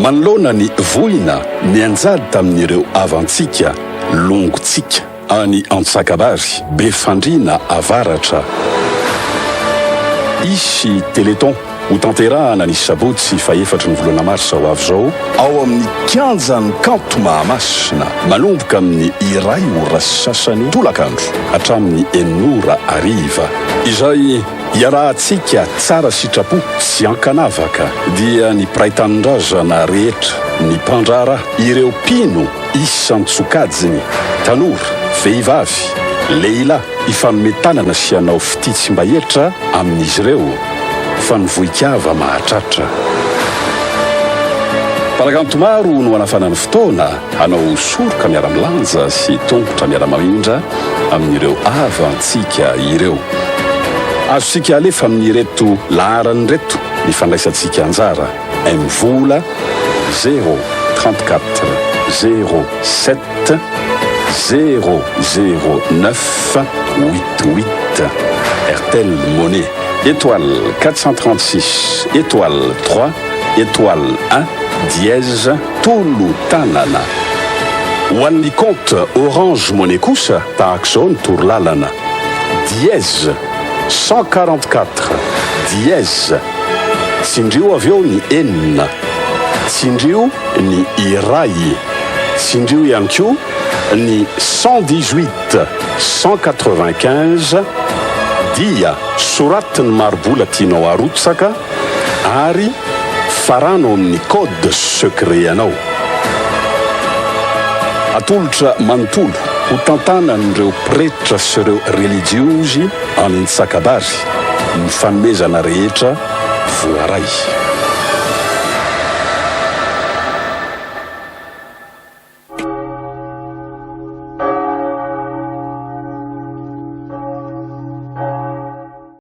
Manoloana ny voina nianjady tamin'ireo havantsika, longontsika any Antsakabary, Befandriana Avaratra, hisy Téléthon hotanterahana ny sabotsy fahefatry ny volana marsa ho avy izao ao amin'ny Kianjan'ny Kanto Mahamasina, manomboka amin'ny iray ora sy sasany tolakandro hatramin'ny enina ora hariva, izay iarahantsika tsara sitrapo tsy ankanavaka dia ny mpiray tanindrazana rehetra, ny mpandraharaha, ireo mpino isan-tsokajiny, tanora, vehivavy, lehilahy, hifanome tanana sy hanao fitia tsy mba hetra amin'izy ireo fa ny vohikava mahatratra. Mpanakanto maro no hanafana ny fotoana hanao soroka miara-milanja sy tongotra miara-mamindra amin'ireo havantsika ireo. Azontsika alefa amin'ireto laharana ireto ny fandraisantsika anjara, MVola, zéro 34 zéro sept zéro zéro neuf huit huit, Airtel Money, étoile 436 étoile trois étoile un dièse Tolo-tanana. Ho an'ny compte Orange Money kosa, tahaka izao ny torolalana, dièse 144 dièse, tsindrio avy eo ny enina, tsindrio ny iray, tsindrio ihany koa ny 118 195 dia soraty ny mari-bola tianao harotsaka, ary farano amin'ny code secret anao. Atolotra manontolo ho tantanan'ireo pretra sy ireo relijiozy any Ntsakabary ny fanomezana rehetra voaray.